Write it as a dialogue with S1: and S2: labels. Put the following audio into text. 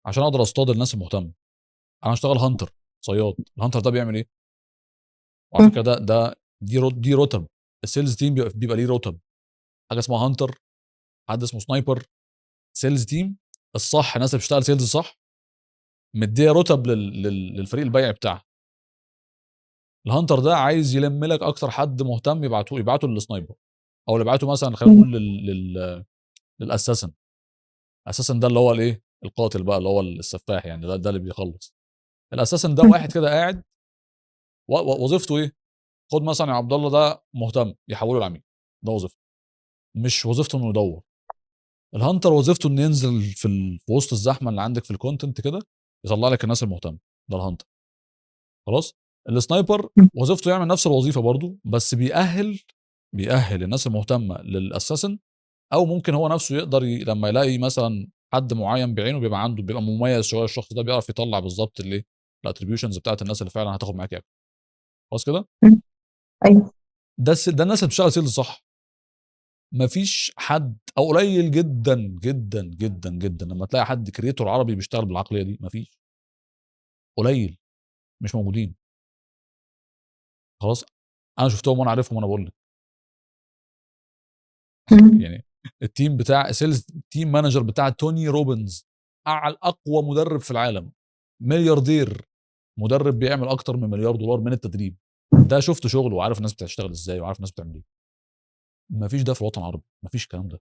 S1: عشان اقدر اصطاد الناس المهتمه. انا اشتغل hunter، صياد. ال hunter ده بيعمل ايه؟ وعلى فكرة ده ده دي رتب ال sales team، بيبقى ليه رتب، حاجة اسمها hunter، حد اسمه sniper. sales team الصح، الناس اللي بتشتغل sales صح، مديه رتب للفريق البيعي بتاعها. ال hunter ده عايز يلم لك اكتر حد مهتم، يبعته لل sniper او اللي يبعته مثلا خلينا نقول لل assassin. assassin ده اللي هو الايه؟ القاتل بقى، اللي هو السفاح يعني، ده اللي بيخلص. ال assassin ده واحد كده قاعد وظيفته ايه؟ خد مثلا يا عبد الله ده مهتم، يحوله لعميل. ده وظيفته، مش وظيفته انه يدور. ال hunter وظيفته انه ينزل في وسط الزحمة اللي عندك في ال content كده، يطلع لك الناس المهتمه. ده ال hunter، خلاص. ال sniper وظيفته يعمل نفس الوظيفة برضه، بس بيأهل الناس المهتمة لل assassin، او ممكن هو نفسه يقدر لما يلاقي مثلا حد معين بعينه بيبقى عنده، بيبقى مميز شوية الشخص ده، بيعرف يطلع بالظبط الايه؟ ال attributions بتاعت الناس اللي فعلا هتاخد معاك اكشن. خلاص كده؟
S2: ايوه.
S1: ده الناس اللي بتشتغل sales صح. مفيش حد او قليل جدا جدا جدا جدا لما تلاقي حد creator عربي بيشتغل بالعقليه دي. مفيش، قليل، مش موجودين. خلاص، انا شفتهم وانا عارفهم وانا بقول لك. يعني ال team بتاع sales team manager بتاع توني روبنز، اعلى اقوى مدرب في العالم، ملياردير، مدرب بيعمل اكتر من مليار دولار من التدريب، ده شفت شغله وعارف الناس بتشتغل ازاي وعارف الناس بتعمل ايه. مفيش ده في الوطن العربي، مفيش الكلام ده.